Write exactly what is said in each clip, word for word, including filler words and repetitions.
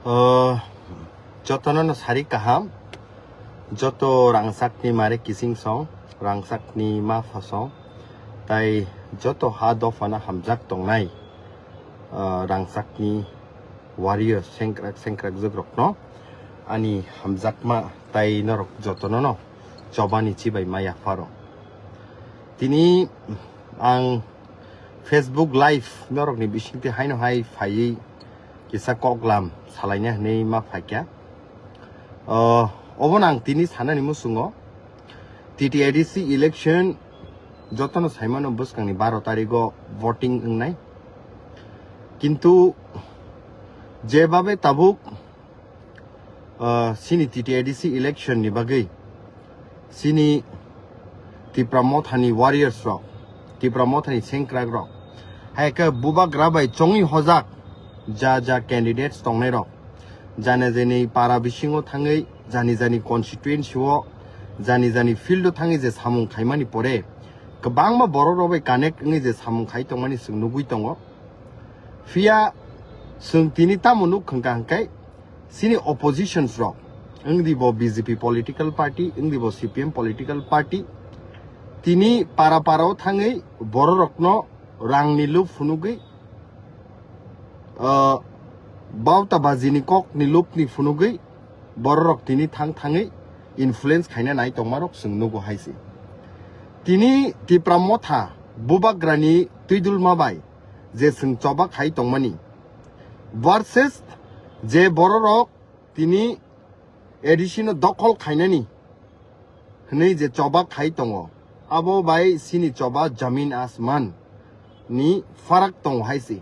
O, jotono no sari kaham, joto rangchakni mare kising song, rangchakni ma phasong, tai joto ha dophano hamjak tongnai, o, rangchakni warrior sengkrak sengkrak jwkrokno ani hamjakma tai norok jotono no chobani chibai maya pharo. Tini ang Facebook Live norokni bisingtwi haino hai phaiwi kisa koklam salaina hwnwi ma phaikha. O, obono ang tini sanani muchungo T T A D C election jotono saimano bwskangni baro tarigo voting wngnai. Kintu jebabe tabuk, o, sini T T A D C election ni bagwi sini Tipra Mothani warriors rok, Tipra Mothani sengkrak rok, hai khe bubagra bai chongwi hojak ja ja candidates tongnai rok, jani jani para bisingo thangwi, jani jani constituency o, jani jani field o thangwi je samung khaimani pore kwbangma borok rok bai connect wngwi je samung khai tongmani chwng nugwi tongo. Phiya chwng tini tamo nuk khwngkha hwnkhe, sini oppositions rok, wngdi bo B J P political party, wngdi bo C P M political party, tini para para o thangwi borok rokno rangni lob phunugwi, o, bauta bajini kokni lobni phunugwi borok rok tini thang thangwi influence khaina nai tongmarok chwng nugo hai se. Tini Tipra Motha bubagrani twidulma bai je chwng choba khai tongmani versus je bororok tini A D C no dokhol khainani hwnwi je choba khai tongo, abo bai sini choba jamin asman ni farak tongo hai se.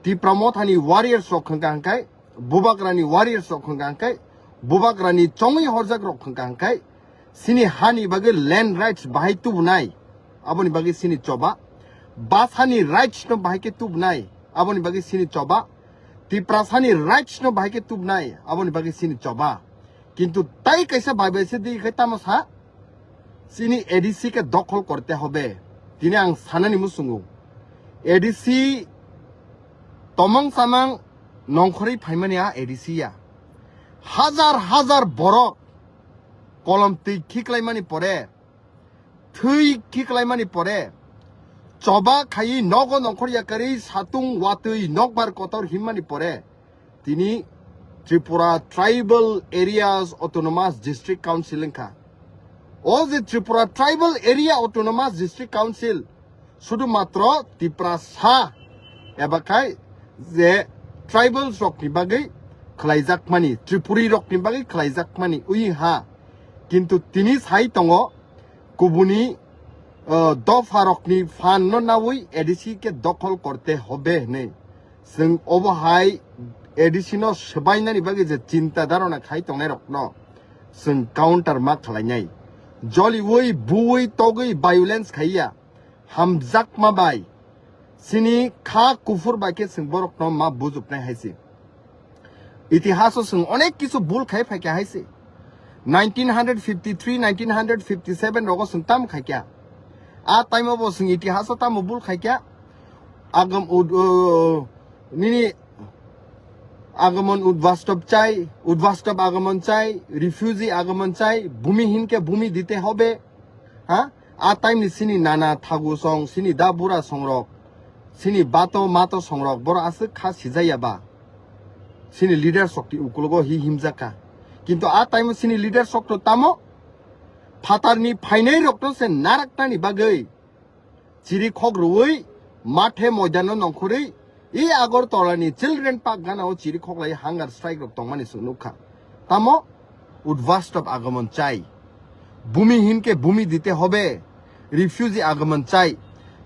Tipra Mothani warriors rok hwnkha hwnkhe, bubagrani warriors rok hwnkha hwnkhe, bubagrani chongwi horjak rok hwnkha hwnkhe, sini hani bagwi land rights bahai tubunai, aboni bagwi sini choba. Basani rights no bahai khe tubunai, aboni bagwi sini choba. Tiprasani rights no bahai khe tubunai, aboni bagwi sini choba. Kintu tai kaisa bai bai se di khai tamo sa, sini A D C ke dokhol korte hobe. Tini ang sanani muchungo, A D C tomong samang nongkhorwi phaimani a A D C ya. Hajar hajar borok kolom twi khiklaimani pore, thwi khiklaimani pore, choba khaiwi nogo nongkhor yakarwi satung watwi nokbar kotor himmani pore, tini Tripura Tribal Areas Autonomous District Council wngkha. O je Tripura Tribal Area Autonomous District Council, sudu matro Tiprasa eba khai je tribals rokni bagwi khlaijakmani, Tripuri rokni bagwi khlaijakmani wi ha. Kintu tini sai tongo, kubuni, o, dopha rokni phan no nawi A D C ke dokhol korte hobe hwnwi. Chwng obo hai A D C no swbainani bagwi je chinta dharona khai tongnai rokno chwng counter ma khlainai. Joliwi, buwi, togwi violence khaiya. Hamjakma bai, sini kha kuphur bai khe chwng borokno ma bujuknai hai se. Itihaso chwng onek kisu bul khai phaikha hai se. Nineteen hundred fifty-three, nineteen hundred fifty-seven rogo chwng tam khaikha. A time o bo chwng itihaso tamo bul khaikha. Agam ud-, uh, nini আগমন উদ্বাস্তব চাই, উদ্বাস্তব আগমন চাই, refugee আগমন চাই, ভূমিহীনকে ভূমি দিতে হবে। Ha? A time ni sini nana thagu song, sini da bura songrok, sini bato mato songrok, boro aswk kha sijaya ba. Sini leader sok ti ukulogo hi himjaka. Kintu a time sini leader sok to tamo phatar ni phainai rok to se narak tani bagwi chiri khok rwui mathe moidano nongkhorwi i Agartala ni Children Park gana o chiri khoklai hunger strike rok tongmani chwng nukha. Tamo উদ্বাস্তব আগমন চাই, ভূমিহীনকে ভূমি দিতে হবে, refugee আগমন চাই.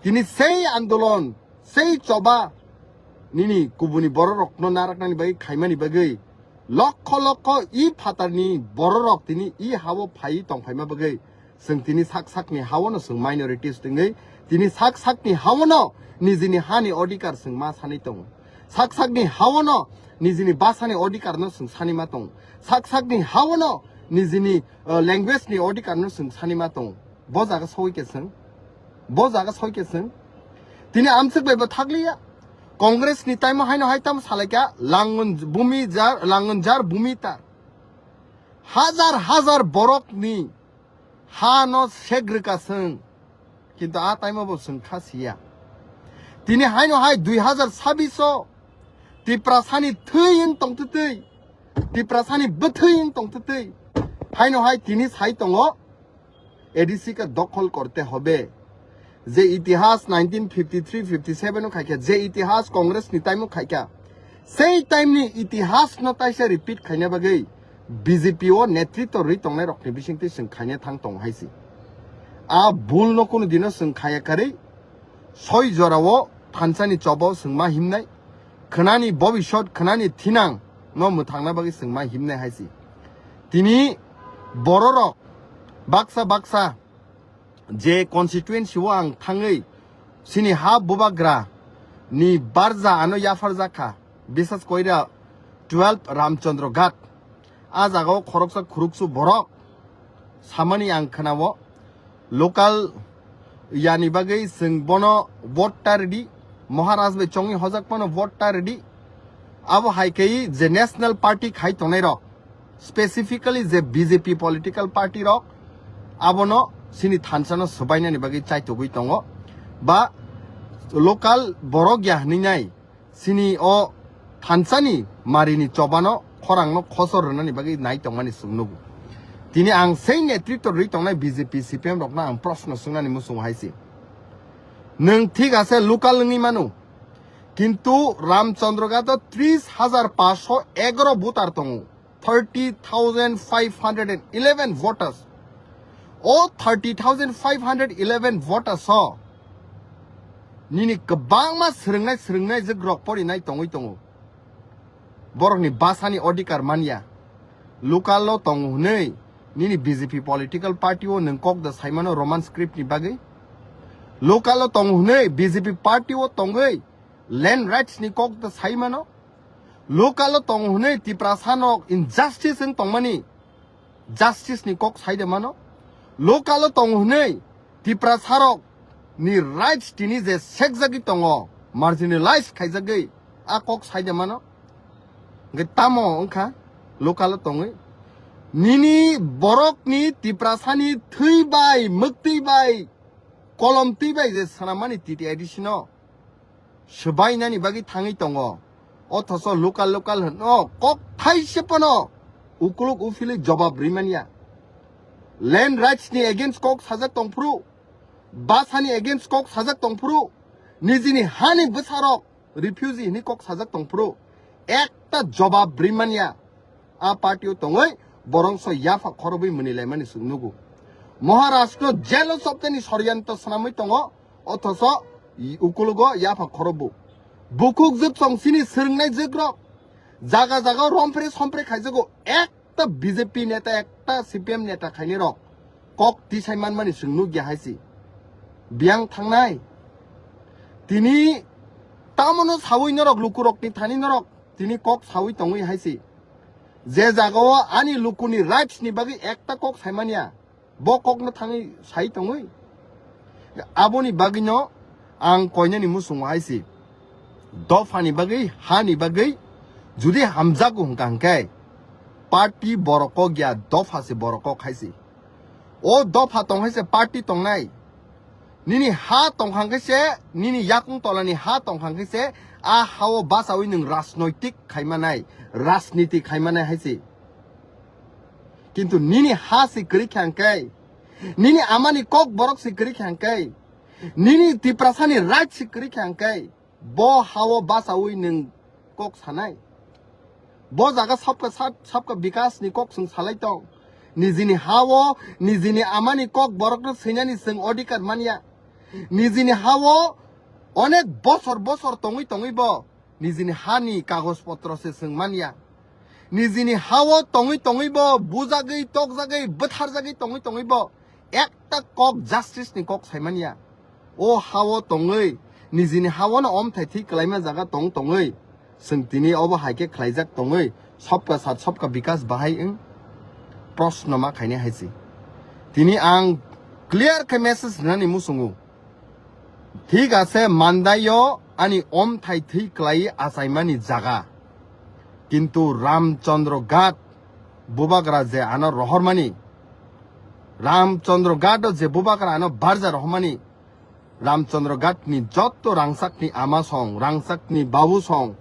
Tini sei andolon, sei choba nini kubuni bororokno naraknani bagwi khaimani bagwi lokho lokho i phatarni bororok tini i hao phai tongphaima bagwi chwng tini sak sakni haono chwng minorities wngwi tini sak sakni haono nijini hani odhikar chwng ma sanwi tongo. Sak sakni haono nijini basani odhikarno chwng sani ma tongo. Sak sakni haono nijini, uh, language ni odhikarno chwng sani ma tongo. Bo jaga soi ke chwng, bo jaga soi ke chwng. Tini amswk bai bo thakliya. Congress ni time o haino hai tamo salaikha, langun bumi jar, langun jar bumi tar. Hajar hajar borok ni ha no segrika sung. Kintu a time o bo sung kha siya. Tini haino hai dui hazar sabbish o Tiprasani thwi wng tongtwtwi, Tiprasani bwthwi wng tongtwtwi. Haino hai tini sai tongo, A D C ka dokhol korte hobe. Je itihas nineteen fifty three fifty seven o khaikha, je itihas Congress ni time o khaikha, sei time ni itihas no taisa repeat khaina bagwi B J P o netritw rwi tongnai rok ni bisingtwi chwng khaina thang tongo hai se. A bul no kunu dino chwng khaya karwi soi jora o thansa ni choba o chwng ma himnai, khwnani bobisot, khwnani thinang no mwthangna bagwi chwng ma himnai hai se. Tini bororok baksa baksa je constituency o ang thangwi sini ha bubagra ni barja ano yapharjak kha, bisas koira twelve Ramchandra Ghat. A jaga o khoroksa khuruksu borok samani ang khwnao, local yani bagwi chwng bono vote ta ridi, Maharaj bai chongwi hojak phano vote ta ridi. Abo hai khe je national party khai tongnai rok, specifically je B J P political party rok, abono sini thansa no swbainani bagwi chaitugwi tongo, ba local borok ya hwnwi nai sini o thansa ni mari ni choba no khorang no khosor rwnani bagwi nai tongmani chwng nugo. Tini ang sei netritw rwi tongnai B J P C P M rok no ang proshno swngnani muchungo hai se. Nwng thik ase local wngwi mano, kintu Ramchandra Ghat o tris hajar paanch sho egaro voter tongo, thirty thousand five hundred and eleven voters. O thirty thousand five hundred eleven voters o nini kwbangma swrwngnai swrwngnai jwk rok porinai tongwi tongo. Borokni basani odhikar manya. Local o tongo hwnwi nini B J P political party o nwng kok da saimano Roman script ni bagwi. Local o tongo hwnwi B J P party o tongwi land rights ni kok da saimano. Local o tongo hwnwi Tiprasa nok injustice wng tongmani justice ni kok sai de mano. Local o tongo hwnwi Tiprasa rok ni rights tini je sekjagwi tongo, marginalize khaijagwi, a kok sai de mano. Hwnkhe tamo wngkha local o tongwi? Nini borok ni Tiprasa ni thwi bai, mwktwi bai, kolom twi bai je swnam mani T T I D C no swbainani bagwi thangwi tongo. Othoso local local hwno kok thaise phano ukuluk uphilwi jobab rwi manya. Land rights ni against kok sajak tongphuru, basani against kok sajak tongphuru, nijini hani bwsarok refugee hwnwi kok sajak tongphuru, ekta jobab rwi manya. A party o tongwi borok so yapha khorobwi mwnwi laimani chwng nugo. Maharashtra jelo choptani soryanto swnamwi tongo, othoso ukulugo yapha khorobo. Bukhuk jwk song sini swrwngnai jwk rok jaga jaga rompre sompre khaijago, ekta B J P neta, ekta C P M neta khaini rok kok tisai manmani chwng nukya hai se. Biyang thangnai. Tini tamono sawi norok lukurokni thani norok tini kok sawi tongwi hai se. Je jagao ani lukuni rights ni bagwi ekta kok saimanya, bo kokno thangwi sai tongwi. Aboni bagwino ang koinani muchungo hai se. Dophani bagwi, hani bagwi judi hamjago hwnkha hwnkhe party borok kok ya, dopha se borok kok hai se. O dopha tong hai se party tongnai. Nini ha tongkhang khe se, nini yakung tolani ha tongkhang khe se, a hao bachawi nwng rajnoitik khaimanai, rajniti khaimanai hai se. Kintu nini ha se kwrwi kha hwnkhe, nini amani kok borok se kwrwi kha hwnkhe, nini Tiprasani right se kwrwi kha hwnkhe, bo hao bachawi nwng kok sanai. Bo jaga sabka sat, sabka bikas ni kok chwng salai tong. Nijini hao, nijini amani kok borokno swinani chwng odhikar manya. Nijini hao onek bosor bosor tongwi tongwi bo nijini hani kagoj potro se chwng manya. Nijini hao tongwi tongwi bo bujagwi, tokjagwi, bwtharjagwi tongwi tongwi bo ekta kok justice ni kok saimanya. O hao tongwi, nijini hao no omthai thwi kwlaima jaga tong tongwi, chwng tini obo hai khe khlaijak tongwi, sabka sat sabka bikas bahai wng? Proshno ma khainai hai se. Tini ang clear khe message rwnani muchungo. Thik ase, Mandai o ani omthai thwi kwlai achaimani jaga. Kintu Ramchandra Ghat bubagra je ano rohormani, Ramchandra Ghat o je bubagra ano barja rohormani, Ramchandra Ghat ni jotto rangchak ni ama song, rangchak ni babu song,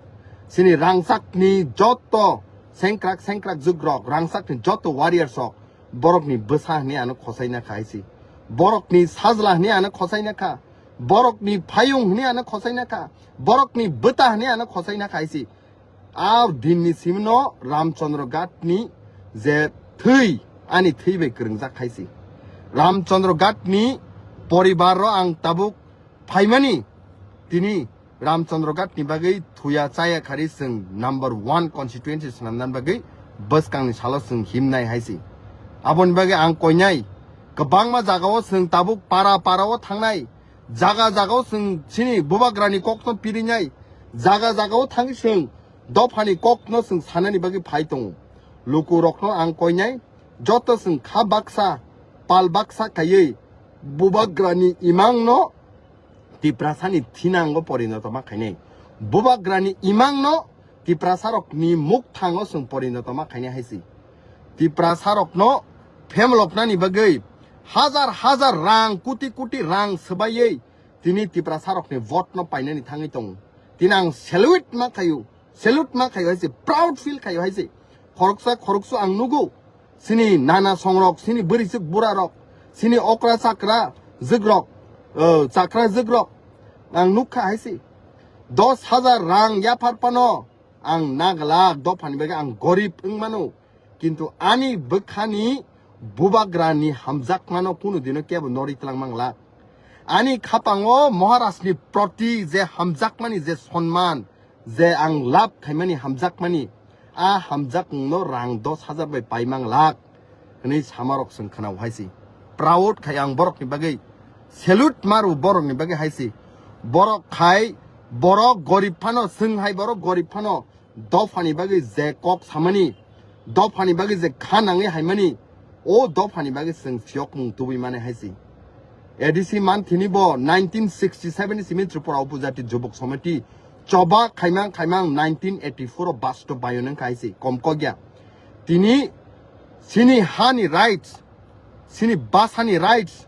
chini rangchak ni jotto sengkrak sengkrak jugrok, rangchak ni jotto warrior sok, borok ni bwsa hwnwi ano khosaina kha hai se. Borok ni sajla hwnwi ano khosaina kha. Borok ni phayung hwnwi ano khosaina kha. Borok ni bwta hwnwi ano khosaina kha hai se. A din ni simi no Ramchandra Ghat ni je thwi, ani thwi bai kwrwngjak hai se. Ramchandra Ghat ni poribar ro ang tabuk phaimani, tini Ramchandra Ghat ni bagwi thuya chaya khari chwng number one constituency swnamnani bagwi bwskang ni salo chwng himnai hai se. Aboni bagwi ang koinai kwbangma jaga o chwng tabuk para para o thangnai, jaga jaga o chwng chini bubagra ni kok no pirinai, jaga jaga o thangwi chwng dopha ni kok no chwng sanani bagwi phai tongo. Luku rok no ang koinai, joto chwng kha baksa, pal baksa khaiwi bubagra ni imang no Tiprasa ni thinango porinoto ma khainai. Bubagra ni imang no Tiprasa rok ni mukthang o chwng porinoto ma khainai hai se. Tiprasa rok no phemloknani bagwi hajar hajar rang, kuti kuti rang swbaiwi tini Tiprasa rok ni vote no painani thangwi tongo. Tini ang salute ma khaio, salute ma khaio hai se, proud feel khaio hai se. Khoroksa khoroksa ang nugo, chini nana songrok, chini bwrwichwk burarok, chini okra chakra jwkrok, o, chakra jwkrok ang nukha hai se. Dos hajar rang yaphar phano ang naglak dophani bagwi ang gorib wng mano. Kintu ani bwkhani bubagrani hamjakmano kunu dino kebo nori twlang manglak. Ani khapango Maharajni proti je hamjakmani je sonman, je ang lab khaimani hamjakmani, a hamjakmungno rang dos hajar bai pai manglak hwnwi samarok chwng khwnao hai se. Proud khai ang borokni bagwi, salute maru borokni bagwi hai se. Borok khai, borok gorib phano, chwng hai borok gorib phano, dophani bagwi je kok samani, dophani bagwi je kha nangwi haimani, o dophani bagwi chwng phiyokmung tubui mani hai se. A D C manthini bo nineteen sixty seven ni simi Tripura Upajati Jubok Samiti choba khaimang khaimang nineteen eighty four o basto bayo nang khai se, kom kok ya. Tini chini hani rights, chini basani rights,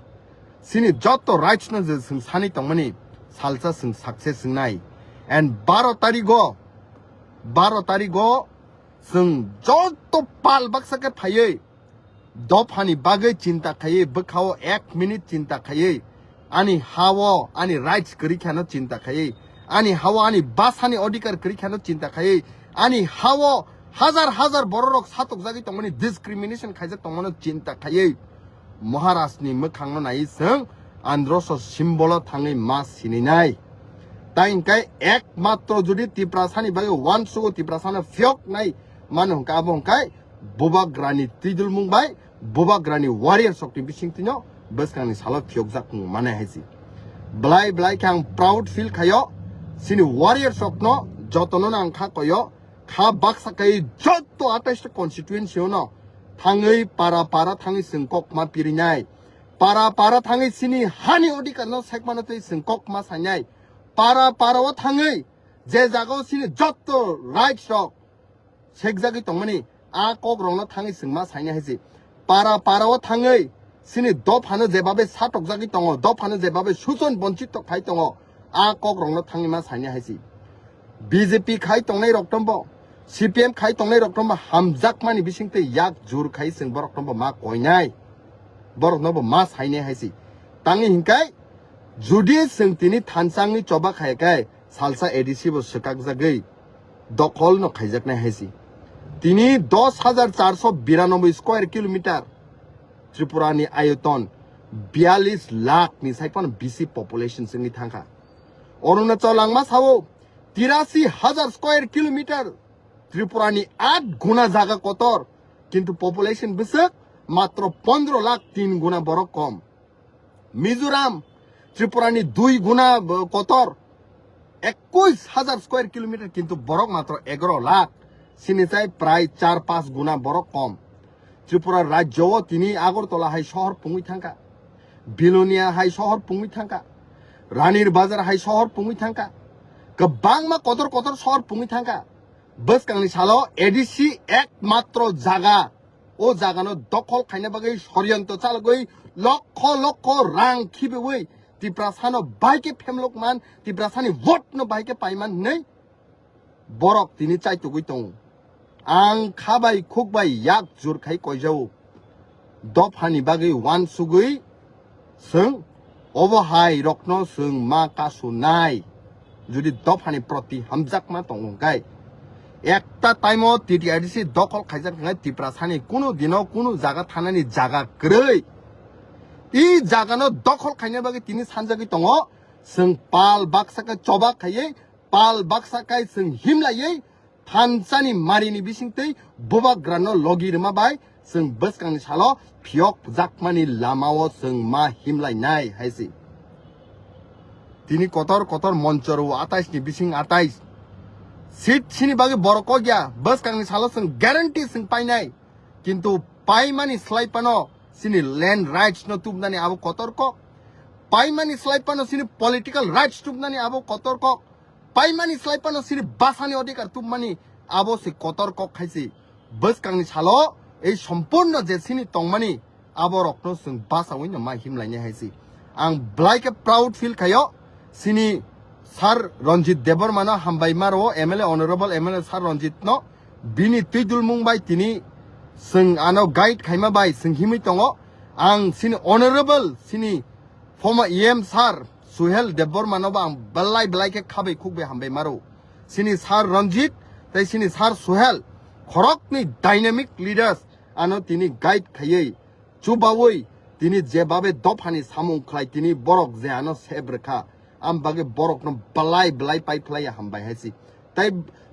chini joto rights no je chwng sani tongmani salsa chwng success wngnai. And baro tarigo, baro tarigo chwng joto pal baksa khe phaiwi dophani bagwi chinta khaiwi, bwkhao ek minute chinta khaiwi, ani hao ani rights kwrwi kheno chinta khaiwi, ani hao ani basani odhikar kwrwi kheno chinta khaiwi, ani hao hajar hajar bororok satokjagwi tongmani, discrimination khaijak tongmano chinta khaiwi, Maharajni mwkhangno naiwi chwng androso symbolo thangwi ma sininai. Tai hwnkhe ekmatro jodi Tiprasani bagwi uansugo, Tiprasano phiyoknai mano hwnkhe, abo hwnkhe bubagrani twidulmung bai, bubagrani warriors rokni bisingtwino bwskangni salo phiyokjak wng mane hai se. Belai belai khe ang proud feel khaio, chini warriors rokno jotono ang kha koyo, kha baksa kai joto atais ta constituency ono thangwi para para thangwi chwng kokma pirinai. Para para thangwi chini hani odhikar no sekmano tei chwng kokma sainai. Para para o thangwi je jaga o chini joto rights rok sekjagwi tongmani, a kok rokno thangwi chwng ma sainai hai se. Para para o thangwi chini dophano jebabe satokjagwi tongo, dophano jebabe suchon bonchit tok phai tongo, a kok rokno thangwi ma sainai hai se. B J P khai tongnai rok tombo, C P M khai tongnai rok tombo hamjakmani bisingtwi yak jur khai chwng borok tombo ma koinai, borok nobo ma sainai hai se. Tangwi hinkai jodi chwng tini thansangni choba khai kai salsa A D C bo swkakjagwi dokhol no khaijaknai hai se. Tini dos hajar charso biranoboi square kilometer Tripura ni ayoton, biyalish lakh ni sai phano bisi population chwngwi thangkha. Arunachal langma sao tirasi hajar square kilometer, Tripura ni aat guna jaga kotor, kintu population bwswk matro pondro lakh, tin guna borok kom. Mizoram, Tripura ni dui guna, bo, kotor, ekush hajar square kilometer, kintu borok matro egaro lakh, sini chai prai char panch guna borok kom. Tripura rajyo o tini Agartala hai sohor pungwi thangkha, Bilonia hai sohor pungwi thangkha, Ranir Bazar hai sohor pungwi thangkha, Kwbangma kotor kotor sor pungwi thangkha. Bwskangni salo A D C ekmatro jaga, o jagano dokhol khaina bagwi soriyanto chalogwi lokho lokho rang khibiwi Tiprasano bahai khe phemlok man, Tiprasani vote no bahai khe paiman hinwi borok tini chaitugwi tongo. Ang khabai khukbai yak jur khai koijao. Dophani bagwi wansugwi chwng obo hai rokno chwng ma kasu nai. Jodi dophani proti hamjakma tongo hwnkhe, ekta time o T T R D C dokhol khaijak hwnkhe Tiprasani kunu dino kunu jaga thanani jaga kwrwi. I jagano dokhol khaina bagwi tini sanjagwi tongo. Chwng pal baksa khe choba khaiwi, pal baksa kai chwng himlaiwi thansani marini bisingtwi bubagrano logi rwma bai chwng bwskangni salo phiyok jakmani lamao chwng ma himlainai hai se. Tini kotor kotor monchoro atais ni bising atais seat sini bagwi borok kok ya, bwskangni salo chwng guarantee chwng painai, kintu paimani slai phano chini land rights no tubnani abo kotor kok, paimani slai phano chini political rights tubnani abo kotor kok, paimani slai phano chini basani odhikar tubmani abo se kotor kok khai se. Bwskangni salo ei sompurno je chini tongmani abo rokno chwng basawi no ma himlainai hai se. Ang belai khe proud feel khaio chini Sir Ranjit Debbarma no hambai ma rwo, M L A, Honorable M L A Sir Ranjit no, bini twidulmung bai tini chwng ano guide khaima bai chwng himwi tongo. Ang chini Honorable chini former E M Sir Suhel Debbarma no bo ang belai belai khe khabai khukbai hambai ma rwo. Chini Sir Ranjit tei chini Sir Suhel khoroknwi dynamic leaders ano tini guide khaiwi chubawi tini jebabe dophani samung khlai tini borok je ano sep rwkha, am bagwi borokno belai belai pai phlaiya hambai hai se. Tai,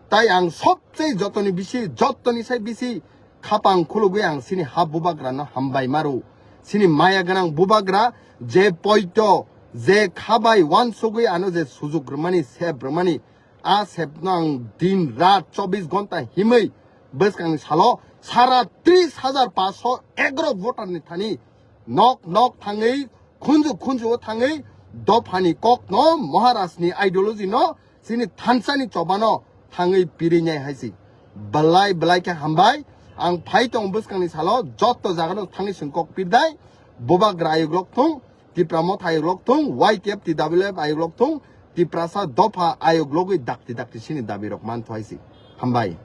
tai ang sobse jotoni bisi, jotoni sai bisi khapang khulugwi ang chini ha bubagrano hambai ma rwo. Chini maya gwnang bubagra je poito, je khabai wansugwi ano je sujuk rwmani, sep rwmani, a sepno ang din rat chobbish ghonta himwi bwskangni salo sara tris hajar paanch sho egaro voter ni thani nok nok thangwi, khunju khunju o thangwi dophani kokno, Maharaj ni ideology no, chini thansani chobano thangwi pirinai hai se. Belai belai khe hambai. Ang phai tong bwskangni salo joto jagano thangwi chwng kok pirdai. Bubagra ayuk lok thung, Tipra Motha ayuk lok thung, Y T F, T W F ayuk lok thung, Tiprasa dopha ayuk logwi dakti dakti sini dabi rok mantho hai se. Hambai.